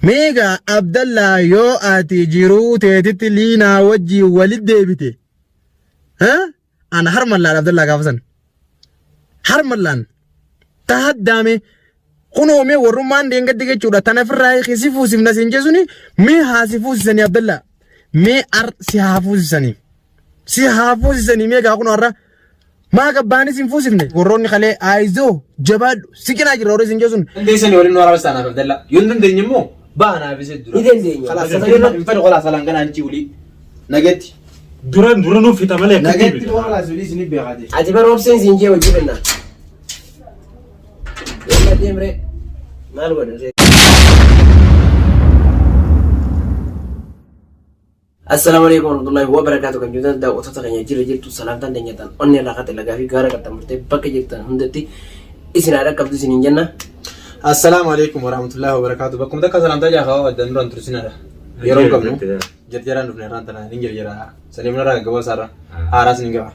Meegaa Abdallaa yoo ati jiruu teetitti liinaa wajjiin walit deebite ana harmallaan Abdallaa gaafa san harmallaan tahaddaame kunoo mee warrummaan deengaddi jechuudha tana firraa hiiki si fuusifna siin jeesuni mee haa si fuusisanii Abdallaa mee ar si haa fuusisanii si haa fuusisanii mee gaa kunoo har'a Maa gabbaanis hin fuusifne warroonni kalee aayizoo jabaadhu si cinaa jirra warri isin jeesun. Dandeessanii waliin nu araarsaa naaf Abdallaa. Yoo hin dandeenye immoo ba'a naaf isee dura. Ni dandeenya. Kalaas hin fedhu kalaas alaan ganaa achi ulii. Nagetti. Dura dura nuuf fixa malee akkatti Nagetti miti. kalaas ulii isinif beekaate. Ati bara obseen siin jee hojii fenna. Yalla deemree. Maal godha? Assalaamu alaikum warahmatullahi wabarakatuh kan jirtan daawwattoota keenya jira jirtu salaamtaan teenyatan onnee irraa kate lagaa fi gaara qaxxamurtee bakka jirtan hundatti isin haa dhaqqabdu isiniin jenna. Assalaamu alaikum warahmatullahi wabarakatuh. Bakkuma takka salaamtaa jaakaa addan duraan tursinadha. Yeroo hin qabnu jarjaraan dhufne irraan tana hin jarjara. Saniif narraa gaggabaa isaarra haaraas ni gaba.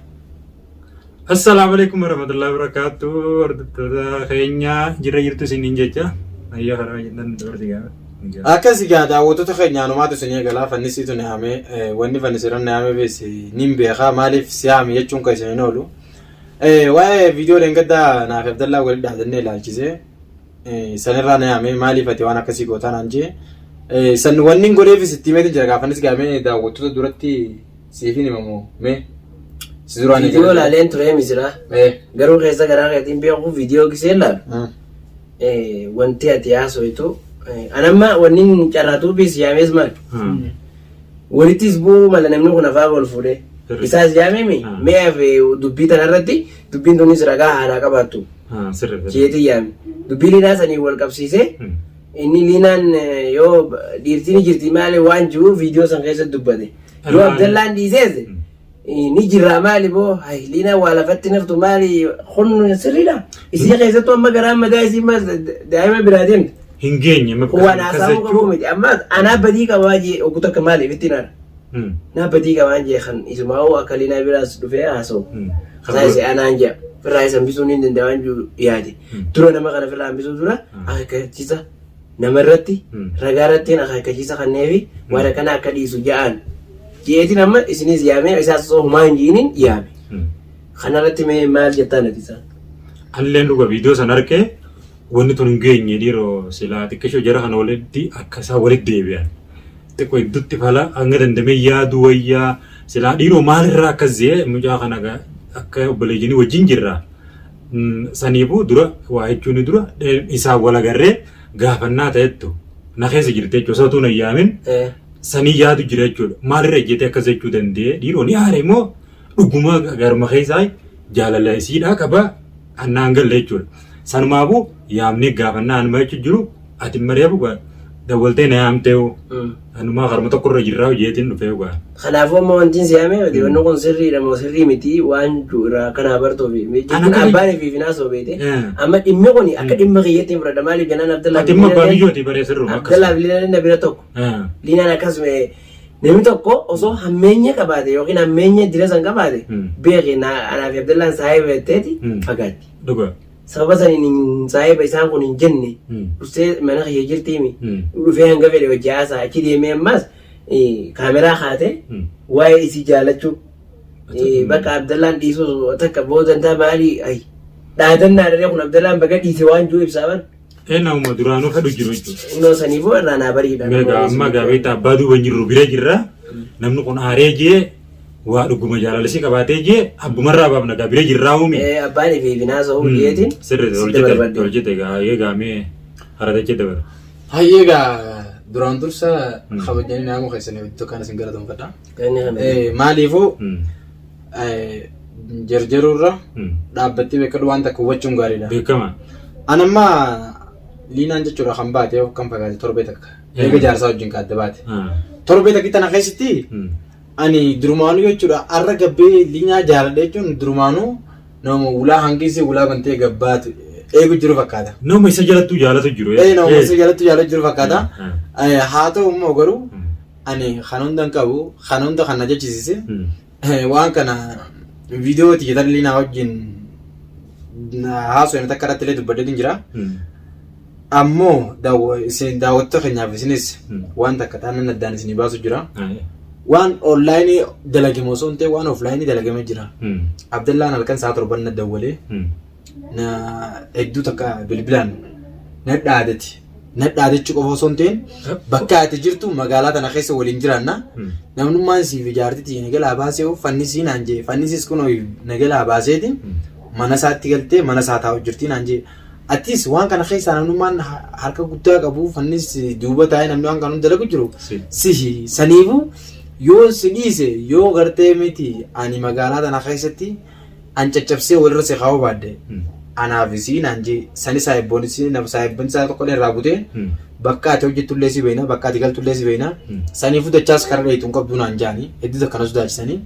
Assalaamu alaikum warahmatullahi wabarakatuh. Hordoftoota keenya jirra jirtu isiniin jecha. Ayyaa karaa jettan dabarsi gaafa. Akkas egaa daawwattoota keenya anumaatu isin eegala fannisiitu ni haame wanni fannisiirra ni haameefis nin beeka maaliif si haame jechuun kan isin hin oolu. Waa'ee viidiyoo dheengaddaa naaf Abdallaa walitti dhaadannee ilaalchise sanirraa ni haame maaliif ati waan akkasii gootaa naan jee san wanni hin godheefis itti himeetiin jira gaafanis gaamee daawwattoota duratti siifin himamoo mee si duraan Viidiyoo laaleen turee misira. Garuu keessa garaa keetiin beeku viidiyoo gisee laalu. Wanti ati haasoytu anamma wanni carraatuu fi siyaamees maal walittis bu'uu mala namni kun afaan wal fuudhee isaas yaamemi mee fi dubbii tanarratti dubbiin tunis ragaa haadhaa qabaattu jeetii yaame dubbii liinaa sanii wal qabsiisee inni liinaan yoo dhiirtii ni jirti maali waan jiru viidiyoo san keessatti dubbate yoo Abdallaan dhiisees Ni jirraa maali boo hay liinaa waa lafatti naftu maali kun sirriidha isii keessattuu amma garaan mataa isii mas daa'ima biraa deemte Hin geenye amma kun waan haasa'uu qabu miti amma anaa badii qabaa jee oggu takka maali ifitti naara naa badii qabaan jee kan isumaa'uu akka liinaa biraas dhufee haasa'u kasaa isee anaan jee firraa isa hambisuun hin danda'an jiru yaade dura nama kana firraa hambisuu dura akeekkachiisa nama irratti ragaa irratti akeekkachiisa kanneefi waan akkana akka dhiisu ja'aan Jeetiin amma isinis yaamee isaas osoo homaa hin ji'iniin yaame. Kanarratti mee maal jettaan ati isaan? Anilleen dhuga viidiyoo san arkee wanni tun hin geenye dhiiroo silaa xiqqishoo jara kana walitti akka isaan walitti deebi'an. Xiqqoo iddutti fala hanga dandamee yaadu wayyaa silaa dhiiroo maalirraa akkas jee mucaa kana akka obboleeyyiinii wajjin jirra. Saniifuu dura waa jechuun dura isaan wal agarree gaafannaa ta'ettu na keessa jirti jechuudha. Osoo tuun hin yaamin sanii yaadu jira jechuudha. Maalirra ejjetee akkas jechuu danda'ee dhiiroo ni aare immoo dhuguma garuma keessaa jaalala isiidhaa qaba annaan galle jechuudha. Sanumaafuu yaamnee gaafannaa anuma jechuu jiru ati mareefu dawwaltee na yaamtee anumaa karuma tokkorra jirraa jeetiin dhufee gaa. Kanaafuu amma wanti si yaame wanni kun sirriidha moo sirrii miti waan jiru irraa akkanaa bartuufi jechuun Ana kana- abbaan fi finaasoo beete amma dhimmi kun akka dhimma kiyyatti hin fudhadha maaliif jennaan Abdallaa Ati immoo abbaa biyyooti baree sirruma akkas. Abdallaa fi Liinaan na bira tokko. Liinaan akkasuma namni tokko osoo hammeenya qabaate yookiin hammeenya dira san qabaate beeki anaa fi Abdallaan saahiba jetteeti fagaatti. Dhuga. Sababa saniin hin saahiba isaan kun hin jenne dhuftee mana kiyya jirtiimi dhufee hanga fedhe hojii haasaa achi deemee ammaas kaameraa kaatee waa'ee isii jaalachuu bakka Abdallaan dhiisuu takka boodantaa maalii dhaadannaa dharee kun Abdallaan baga dhiise waan jiru ibsaa ban. Ee namuma duraanuu fedhu jiru jechuudha. Innoo saniifuu irraa naa bariidha. Meeqa amma gaa beektaa abbaa duuba hin jirru bira jirra. Namni kun aaree jee waa dhuguma jaalala qabaatee jee abbumarraa baafna gaa bira jirraa uumi. Ee abbaan fi finaasa hoo jeetiin. Sirri sitti hojjete barbaadde. hojjete gaa eegaamee haratachee dabala. Hayyee egaa duraan dursa kabajanii naamuu keessanii iddoo kana isin galatoomfadha. Inni kana. Maaliifuu jarjaruurra dhaabbattee beekadhu waan takka hubachuun gaariidha. Beekama. An amma liinaan jechuudha kan baate yoo kan fagaate torbee takka. Eega jaarsaa wajjin kaadda baate. Torbee takki tana keessatti ani durumaanuu jechuudha arra gabbee liinaa jaaladha jechuun durumaanuu nama ulaa hanqisee ulaa bantee gabbaatu eegu jiru fakkaata. Nama isa jalattuu jaalatu jiru. Ee nama isa jalattu jaalatu jiru fakkaata. Haa ta'u immoo garuu ani kan hunda hin qabu kan hunda kan na jechisiise waan kana viidiyoo tiyya liinaa wajjin haasofne takka irratti illee dubbadheetu jira. Ammoo isin daawwattoota keenyaaf isinis waan takka taanaan addaan isinii baasu jira. Waan onlaayinii dalagame osoo hin ta'in waan oflaayinii dalagame jira. Abdallaan halkan sa'a torban na dawwalee na hedduu takka bilbilaan na dhaadati. Na dhaadachuu qofa osoo hin ta'in bakka ati jirtu magaalaa tana keessa waliin jiraanna. Namnummaan siif ijaartiti nagalaa baasee fannisii naan jee fannisiis kunoo nagalaa baaseeti mana isaatti galtee mana isaa taa'u jirti naan jee. Atis waan kana keessaa namnummaan harka guddaa qabu fannis duuba taa'ee namni waan kana hunda dalagu jiru sihi saniifuu yoo si dhiise yoo gartee miti ani magaalaa tana keessatti an caccabsee walirra si kaa'uu baadde anaaf isii naan jee sani saahibboon isii nama saahibboon isaa tokko irraa butee bakka ati hojjettullee si beekna bakka ati galtullee si beekna saniifuu dachaas karaa dheeytu hin qabdu naan jaani hedduu takka na sodaachisanii.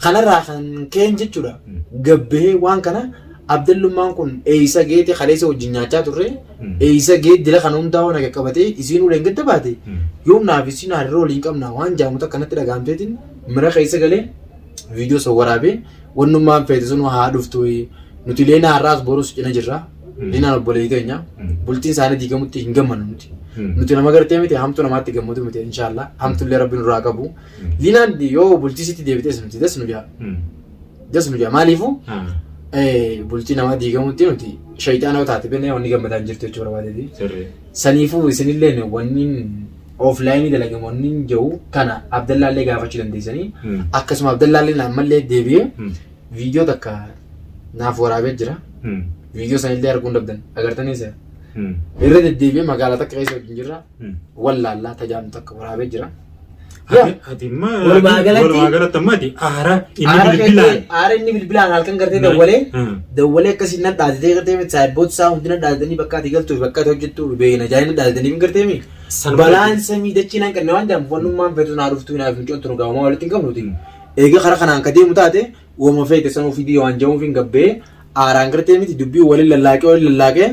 Kanarraa kan ka'een jechuudha gabbahee waan kana Abdallummaan kun eeysa geete kaleessa wajjin nyaachaa turre eeysa geet dila kana hundaa waan qaqqabatee isiin uleen gadda baate yoom naaf isiin hariiroo waliin qabna waan jaamu takka natti dhaga'amteetiin mira keessa galee viidiyoo san waraabee wannummaan feete sun haa dhuftu nuti leenaa har'aas borus cina jirra leenaan obboleettii teenya bultiin isaanii diigamutti hin gammannu nuti nuti nama gartee miti hamtuu namaatti gammadu miti inshaallah hamtullee rabbi nurraa qabu Linaan yoo bultii sitti deebitees nuti das nu jaa. Das nu jaa maaliifuu bultii namaa diigamutti nuti shayxaana yoo taate bennee wanni gammadaa hin jirtu jechuu barbaadeeti. Saniifuu isinillee wanni offline dalagamu wanni jiru kana Abdallaallee gaafachuu dandeessanii akkasuma Abdallaallee ammallee deebi'ee viidiyoo takka naaf waraabee jira. Viidiyoo sanillee arguu hin dhabdan agartanii isa. Irra deddeebi'ee magaalaa takka keessa wajjin jirra. Wallaallaa tajaajiltu takka waraabee jira. Ati immoo Walumaa galatti- walumaa galatti amma ati aara inni Aara bilbilaan. gartee aara inni bilbilaan halkan gartee dawwalee dawwalee akkasii nan dhaaditee gartee miti saayibboota isaa hundi nan dhaaditanii bakka ati galtuu fi bakka ati hojjettu beekna jaanii nan dhaaditanii hin gartee mi. San Balaan samii dachii nan qanne waan jedhamu wannummaan feetu naa dhuftuu naaf hin contu nu gaa'umaa walitti hin qabnuti. Eega karaa kanaan ka deemu taate uuma feete sanuu fidii waan jedhamuuf hin gabbee aaraan gartee miti dubbii waliin lallaaqee waliin lallaaqee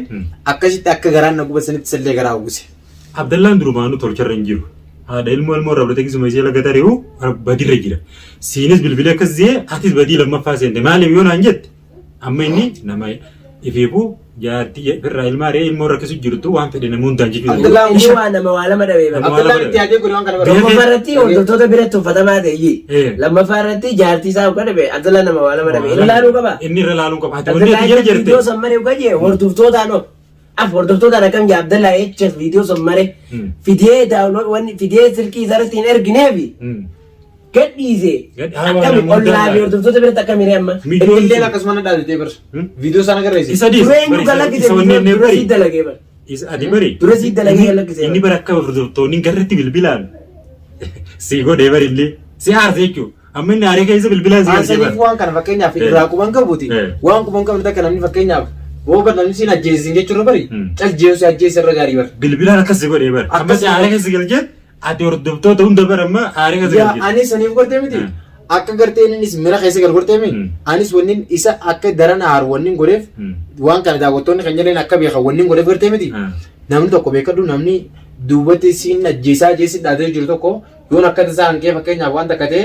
akkasitti akka garaan na guba sanitti sallee garaa uwwise. Abdallaan durumaanuu tolcharra hin jiru. Haadha ilmoo ilmoo irraa fudhatee gisuma ishee laga tari'u badirra jira. Siinis bilbilee akkas jee atis badii lammaffaa seente. Maaliif yoo naan jette amma inni nama ifiifuu jaartii irraa ilmaa re'ee ilmoo rakkisu jirtu waan fedhe nama hundaan jechuu danda'a. Abdallaan Inni waa nama waa lama dhabee bara. Nama- Abdallaan itti yaadee godhe waan kana bara. Tokkoffaa irratti hordoftoota biratti uffatamaa ta'e. Eh. Lammaffaa irratti jaartii isaa uga dhabe Abdallaan nama waa lama dhabe. Irra laaluu qaba. Inni irra laaluu qaba. Ati wanni ati Abdallaan jala jerte. viidiyoo san maree uga jee hordoftootaan of. Af hordoftootaan akkam jee Abdallaa jecha viidiyoo san mare fidee daawunlood wanni fidee silkii isaa irratti hin ergineefi gadhiise. Akkami ollaa fi hordoftoota biratti akkam hiree amma. Miidiyoon Illeen akkasuma na dhaaditee bara. Viidiyoo sana agarreessi. Isa dhiis. Dura eenyu galakkise Isa wanni inni dura bari. sii dalagee bara. Isa ati bari. Dura sii dalagee galakkise. Inni bara akka hordoftoonni garratti bilbilaan si godhee bari illee si aarse jechuudha. Amma inni aaree keessa bilbilaan si galchee Saniif bara. waan kana fakkeenyaaf irraa quban qabuuti. Waan quban qabne takka namni fakkeenyaaf booba namni siin ajjeesisin jechuudha bari. Cal jeesu ajjeesa irra gaarii bari. Bilbilaan akkas si godhee bara. Amma si aaree keessa galchee ati hordoftoota hunda bara amma aaree keessa Yaa galchee. ani saniif gortee miti. Akka gartee innis mira keessa gal gortee mi. Anis wanni isa akka daran aaru wanni godheef waan kana daawwattoonni kan jedhan akka beekan wanni godheef gartee miti. Namni tokko beekadhu namni duubatti siin ajjeesaa ajjeesi dhaatee jiru tokko yoon akka tasaa hanqee fakkeenyaaf waan takka ta'e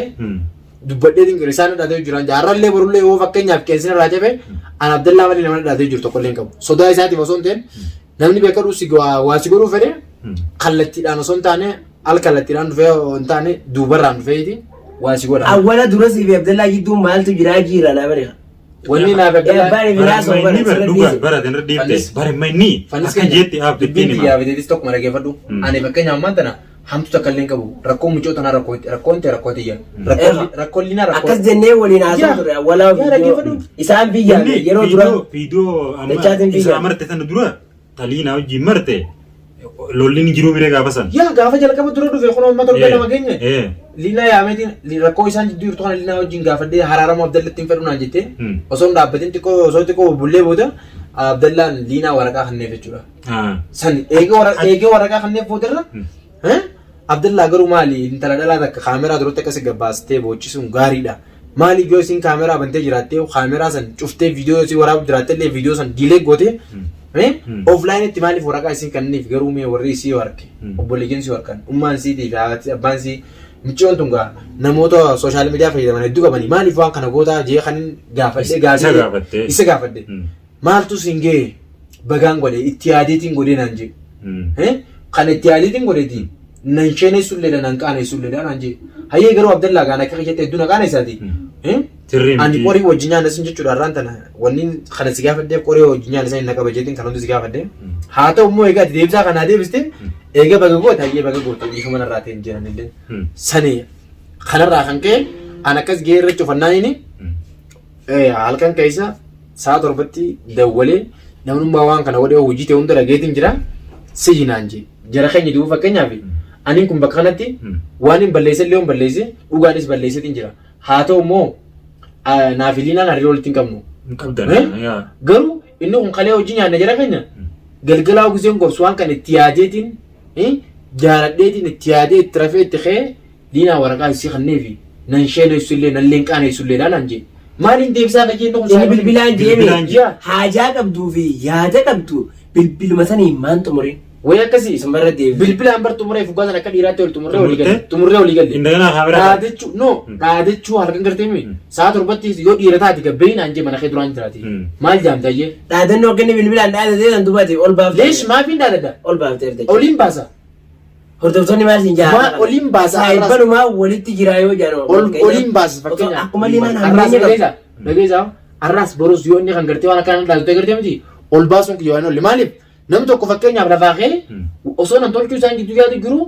dubbadhee dinqiri isaan dhaatee jiran jaarrallee borullee yoo fakkeenyaaf qeensina irraa cabe an Abdallaa malee nama dhaatee jiru tokko illee hin qabu. Sodaa isaatiif osoo hin ta'in namni beekadhu si waa si godhuu fedhe kallattiidhaan osoo hin taane al kallattiidhaan dhufee hin taane duubarraan dhufeeti waa si godha. Awwala dura sii fi Abdallaa gidduu maaltu jiraa jira naa bari. Wanni naaf Abdallaa Abbaan biraa Bara soofana inni bara sirra dhugaa dhiise. bara irra dhiifte Fannis. bara inni Fannis akka keenya jeetti aaf dubbiin bittiin hima. xiyyaa fiteetis tokkuma dhaggeeffadhu. Ani fakkeenyaaf ammaan tana hamtu takka illee hin qabu. Rakkoo mucoo tanaa rakkoo rakkoon ta'e rakkoo tiyya. Rakkoon rakkoon linaa rakkoo. Akkas jennee waliin haasa'u Yaa. ture awwala Yaa, dhaggeeffadhu. isaan biyya Inni yeroo dura viidiyoo viidiyoo amma Dachaatiin isaa biyya. marte sana dura taliinaa wajjin marte lolli ni jiruu miree gaafa san. Yaa gaafa jalqaba dura dhufe kun uummata torba lama geenye. Eh. Linaa yaameetiin rakkoo isaan jidduu jirtu kana linaa wajjin gaafadhee haraaramu Abdallatti hin fedhu naan jettee osoo hin dhaabbatin xiqqoo osoo xiqqoo bubbullee booda Abdallaan liinaa waraqaa kenneef jechuudha. San eegee waraqaa kenneef boodarra Abdallaa garuu maali intala dhalaa takka kaameraa duratti akkasi gabbaastee boochisuun gaariidha. Maaliif yoo isin kaameraa bantee jiraattee kaameraa san cuftee viidiyoo yoo isin waraabu jiraatte illee viidiyoo san diilee gootee offline itti maaliif waraqaa isin kenniif garuu mee warri isii yoo harke obboleeyyan isii harkan ummaan isiitii fi haati abbaan isii micciyoon tun gaa namoota sooshaal miidiyaa fayyadaman hedduu qabanii maaliif waan kana gootaa jee kan gaafadhee Isa gaafii gaafattee. isa gaafadhe. Maaltu siin ga'e? Bagaan godhe itti yaadeetiin godhee naan jee. Kan itti yaadeetiin godheeti nan sheenessulleedha nan qaanessulleedha naan jee. Hayyee garuu Abdallaa gaan akka kiyyatti hedduu na qaaneessaati. Sirrii Ani miti. qorii wajjin nyaanna sun jechuudha har'aan tana wanni kana si gaafadheef qorii wajjin nyaanna san na qaba jeetiin kan hundi si gaafadhe. Haa ta'u immoo egaa ati deebisaa kanaa deebiste eega baga goote hayyee baga goote dhiifama narraa ta'e hin jiran illee. Sani kanarraa kan ka'e an akkas gahee irra cufannaan inni halkan keessa sa'a 7tti dawwalee namnummaa waan kana godhee hojii ta'e hunda dhageetiin jira siyi naan jee. Jara keenya duuba fakkeenyaaf aniin kun bakka kanatti waan hin balleesse illee hin balleesse dhugaanis balleesseetiin jira. Haa ta'u immoo naaf Liinaan hariiroo walitti hin qabnu. Hin qabdan. Eh? Garuu inni kun kalee hojii nyaanna jara keenya galgalaa giseen gorsu waan kana itti yaadeetiin jaaladheetiin itti yaadee itti rafee itti ka'ee Liinaa waraqaa isii kanneefi nan sheenessu illee nan leenqaaneessu illee naan jee. Maaliin deebisaa fayyee inni kun Inni bilbilaan jeeme Bilbilaan jee. haajaa qabduu fi yaada qabdu bilbiluma saniin maan xumurin. Wayi akkasii. Isin barra deebiin. Bilbilaan bar xumuree fuggaa sana akka dhiiraatti ol xumurree olii galle. Xumurtee? Xumurree olii galle. Indaganaa kaameraa. Dhaadachuu no dhaadachuu halkan gartee mi sa'a 7tti yoo dhiira taate gabbeeyi naan jee mana kee duraan jiraate. Maal jaamta ayyee? Dhaadannoo akka inni bilbilaan dhaadatee san dubaati ol baaftee. Leesh maafiin dhaadadha? Ol baaftee erga. Oliin baasa. Hordoftoonni maal siin jaa? Maa oliin baasa har'aas. Saayibbanumaa walitti jiraa yoo jedhan. Ol oliin baasa fakkeenyaaf. Akkuma liinaan Har'aas hammeenya qabdu. dhageessaa dhageessaa har'aas borus yoo inni kan gartee waan akkanaa dhaadatu gartee miti ol baasuun kiyya waan olle maaliif namni tokko fakkeenyaaf lafaa ka'ee osoo nan tolchuu isaan gidduu yaadu jiru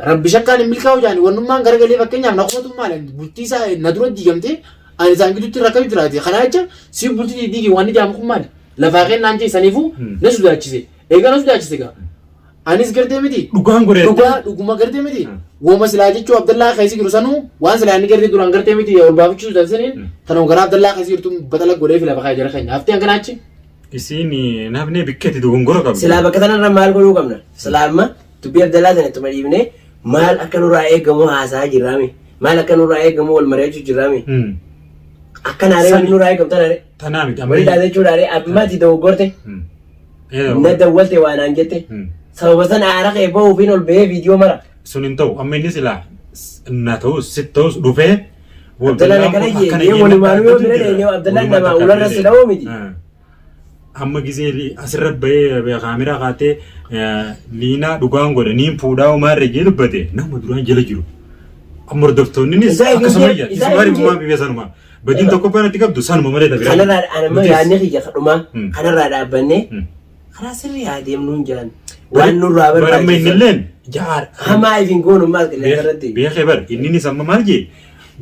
rabbi shakkaan hin milkaa'u jaani wannummaan garagalee fakkeenyaaf na qofatu maali bultii isaa na dura diigamtee ani isaan gidduutti rakkatu jiraate kanaa jecha si bultii diigi waan ni jaamu kun maali lafaa ka'ee naan jee saniifuu na sodaachise egaa na sodaachise gaa anis gartee miti Dhugaan godhe. Dhugaa dhuguma gartee miti wooma silaa jechuu Abdallaa keessa jiru sanuu waan silaa inni gartee duraan gartee miti ol baafachuu saniin tanuma garaa Abdallaa keessa jirtu batala godhee fi lafa kaa'ee jara keenya haftee hangana achi. Isiin nafnee bikkeetti dogongora qabdi. Silaa bakka tanarra maal godhuu qabna? Silaa amma dubbii Abdallaa sana ittuma dhiibnee maal akka nurraa eegamu haasa'aa jirraami. Maal akka nurraa eegamu wal mari'achuu jirraami. Akka naaree wanni nurraa eegamu tanaare. Tanaa miti Wali dhaadachuudhaare amma ati dogoggorte. Na dawwalte waa naan jette. Sababa sana aara kee bahuufiin ol bahee viidiyoo mara. Sun hin ta'u amma inni silaa na ta'us sit ta'us dhufee. Abdallaan akkana jee walumaanuu yoo bira dheenye Abdallaan nama ularra si dha'uu miti. Amma gisee asirra bahee kaameraa kaatee liinaa dhugaan godhe niin fuudhaa homaa irra jee dubbate nama duraan jala jiru. Amma hordoftoonnis Isaa akkasuma hin iyya. jee- isaa Isuma hin ribumaa biyya sanuma. Badiin tokkoffaan itti qabdu sanuma malee tabiraa. Kanarraa anamma yaadni kiyya kadhumaa kanarraa dhaabbannee karaa sirrii haa deemnuun jedhan. Waan nurraa Bara amma inni barbaachisu. illeen jaar. Hamaa ifin goonummaa qilleensa irratti. Beekee bar inninis amma maal jee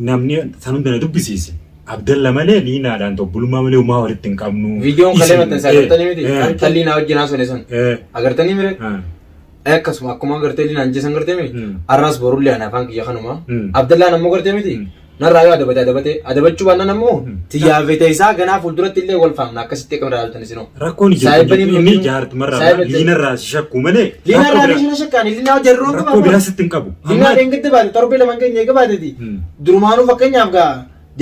namni san hunda na dubbisiise. Abdalla malee liinaadhaan tobbulummaa malee homaa walitti hin qabnu. Viidiyoon kalee Isin- maxxanse agartanii miti kan liinaa wajjin haasofne sun agartanii mire akkasuma akkuma agartee liinaan jeesan gartee miti har'aas borullee ana afaan kiyya kanuma Abdallaan ammoo gartee miti Narraa yoo adabate adabate adabachuu baannaan ammoo tiyyaafete isaa ganaa fuulduratti illee wal faamna akkasitti akkam irraa ilaaltan isinoo. Rakkoon jirtu Saayibanii jirtu inni biroo- jaartumarraa Saayibanii- liinarraa si shakkuu malee Liinarraa rakkoo biraa- liina shakkaani liinaa jarroon rakkoo biraa sitti hin qabu. Liinaa Amma- dheengadde baate torbee lamaan keenya eega baateeti. Durumaanuu fakkeenyaaf gaa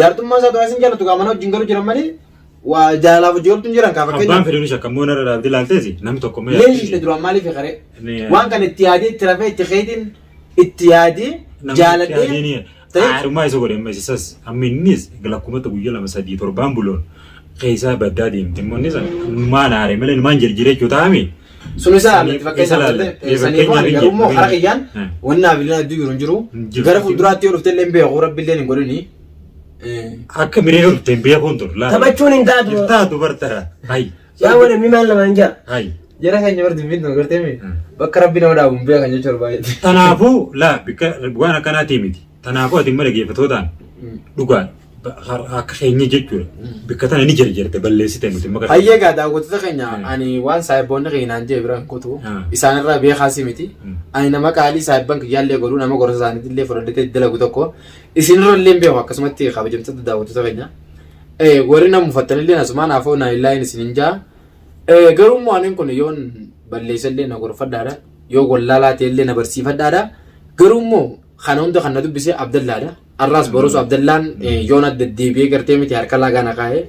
jaartummaa isaa to'aa isin jaalatu gaa mana wajjin galuu jiran malee waa jaalalaaf hojii oltu hin jiran kaa Abbaan fakkeenyaaf. fedhe ni shakka immoo narra dhaabdee ilaalteesi namni tokko immoo Leenji ishee duraan maaliif qaree? Waan kana itti yaadee itti rafee itti keetiin itti yaadee jaaladhee ta'e Aarummaa isa godhe amma isas amma innis lakkumatti guyyaa 2 3 torbaan buloon keessaa baddaa deemte immoo innis maan aare malee maan jirjiree jechuu ta'ami. Sun isa Saniif- laallatti isa fakkeenyaaf laalle. gartee saniif waan garuu immoo hara kiyyaan wanni naaf illee hedduu jiru hin jiru. Hin jiru. Gara fuulduraatti yoo dhufte illee hin beeku rabbi illee hin godhini. Akka miree dhufte hin beekuun dur laala. Taphachuun hin taatu. Hin taatu bartara. Hayi. Yaa wala mi maal namaan jaa. Hayi. Jara keenya barti hin bintu gartee mi bakka rabbi nama dhaabu hin beekan jechuudha baay'ee. Tanaafuu laa bikka waan akkanaatii miti. Tanaafuu ati immoo dhaggeeffattootaan dhugaa akka keenya jechuudha. Bikka tana ni jarjarte balleessite nuti maqaa. Hayyee egaa daawwattoota keenya ani waan saayibboonni keenya naan jee bira hin kutu isaanirraa beekaasii miti. Ani nama qaalii saayibban kiyyaallee godhu nama gorsa isaaniitillee fudhadhatee dalagu tokko isinirra illee hin beeku akkasumatti kabajamtoota daawwattoota keenya. Warri na mufattanillee asumaan afoo naa illaahin isin hin jaa. Garuu immoo aniin kun yoon balleessallee na gorfadhaadha. Yoo wallaalaa ta'ellee na barsiifadhaadha. Garuu immoo kana hunda kan na dubbise Abdallaadha. Arraas borus Abdallaan yoon adda deebi'ee gartee miti harka laagaa na kaa'ee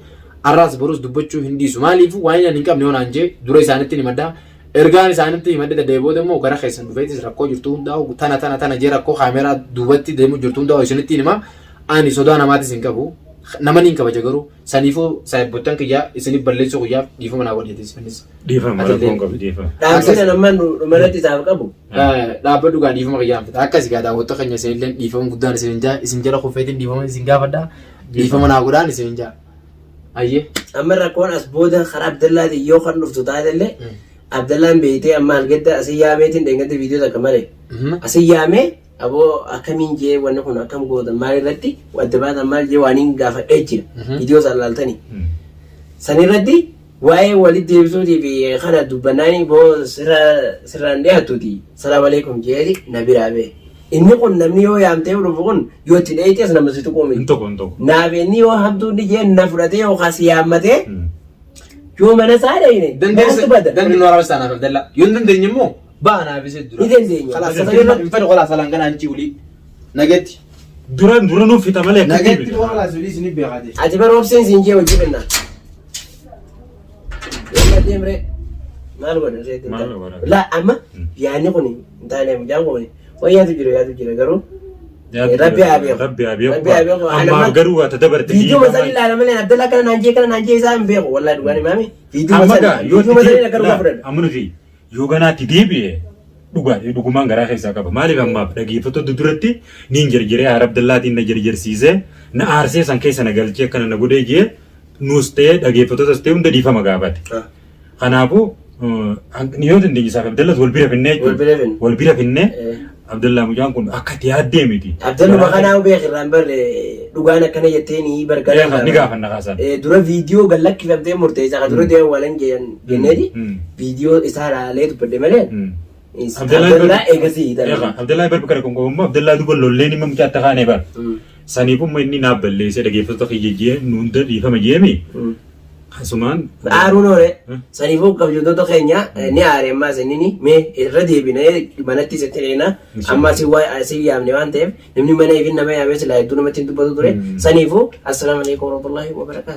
arraas borus dubbachuu hin dhiisu. Maaliif waan inni hin qabne yoo naan jee dura isaanitti himadha. Ergaan isaanitti himadhe dadhabee booda immoo gara keessan dhufeetis rakkoo jirtu hundaa'u tana tana tana jee rakkoo kaameeraa duubatti deemu jirtu hundaa'u isinitti hima. Ani sodaa namaatis hin qabu. Nama niin kabaja garuu saniifuu saayibboottan kiyyaa isiniif balleessuu kiyyaaf dhiifama naa godheeti isinis. Dhiifama Atillee. rakkoon qabu dhiifama. Dhaamsi nan ammaan dhumarratti isaaf qabu. Dhaabbadhu gaa dhiifama kiyyaan fixa. Akkasi gaa daawwattoota keenya isinillee dhiifama guddaan isin jaa isin jala kuffeetiin dhiifama isin gaafadha. Dhiifama naa godhaan isin jaa. Ayyee. Amma rakkoon as booda karaa Abdallaatiin yoo kan dhuftu taatellee Abdallaan beeytee amma algadda asii yaameetiin dheengadda viidiyoo takka malee asii yaamee aboo akkamiin jee wanni kun akkam gootan maal irratti adda baatan maal jee waan hin gaafadhee jira viidiyoo san laaltanii. San irratti waa'ee walitti deebisuutii fi kana dubbannaanii boo sirra sirraan dhiyaattuuti salaam aleekum jeeti na biraa bee. Inni kun namni yoo yaamtee dhufu kun yoo itti dheeytees nama si tuquu Hin miti. tokko hin tokko. Naaf inni yoo hamtuu inni jee na fudhatee yookaan si yaammatee yoo mana isaa dheeyne maaltu bada? Dandeenye waraabessaa naaf Abdallaa. Yoo hin dandeenye immoo ba'a naaf isee dura. Ni dandeenya. Kalaas Safari hin fedhu kalaas alaan ganaan ciulii. Nagetti. Dura dura nuuf fixa malee akkatti Nagetti miti. kalaas olii isinii beekaate. Ati bara obseen siin jee hojii kennaa. Yalla deemree. Maal godha reetiin Maal godha? La amma yaadni kun hin taane mucaan kun wayyaatu jira yaadu jira garuu Rabbi haa beeku. Rabbi haa beeku. Rabbi haa beeku. Ammaaf garuu waa tadabarte. Viidiyoo masanii ilaala malee Abdallaa kana naan jee kana naan jee isaa hin beeku wallahi dhugaan himaami. Viidiyoo Amma gaa masanii yoo viidiyoo masanii akka dhugaa fudhadha. amma nuti yoo ganaatti deebi'e dhugaa dhugumaan garaa keessaa qaba. Maaliif ammaaf dhageeffattoota duratti niin jarjaree haara Abdallaatiin na jarjarsiisee na aarsee san keessa na galchee akkana na godhee jee nuus ta'ee dhageeffattootas ta'ee hunda dhiifama gaafate. Kanaafuu yoo dandeenye isaaf Abdallas wal bira finnee Wal bira finne. Wal bira finnee Eh. Abdallaa mucaan kun akka itti yaaddee miti. Abdalluma kanaa beek irraan barre dhugaan akkana jettee ni bargana. Ni gaafanna kaasan. Dura viidiyoo gad lakkifamtee murteessa ka dura deemu waan jenneeti viidiyoo isaa laalee dubbadhe malee. Abdallaa eegasii Eega Abdallaa bar kana qoqqoobammoo Abdallaa duuba lolleen immoo mucaa itti kaanee bar. Saniif umma inni naaf balleessee dhageeffattoota kiyya jee nu hunda dhiifama jeemi. Asumaan. Aaruun oole saniifuu kabajamtoota keenya ni aare ammaas inni mee irra deebinee manatti isatti dheena amma asii waa asii yaamne waan ta'eef namni mana ifin nama yaamee silaa hedduu namatti hin dubbatu ture saniifuu assalaamu alaikum warahmatullahi wabarakaatu.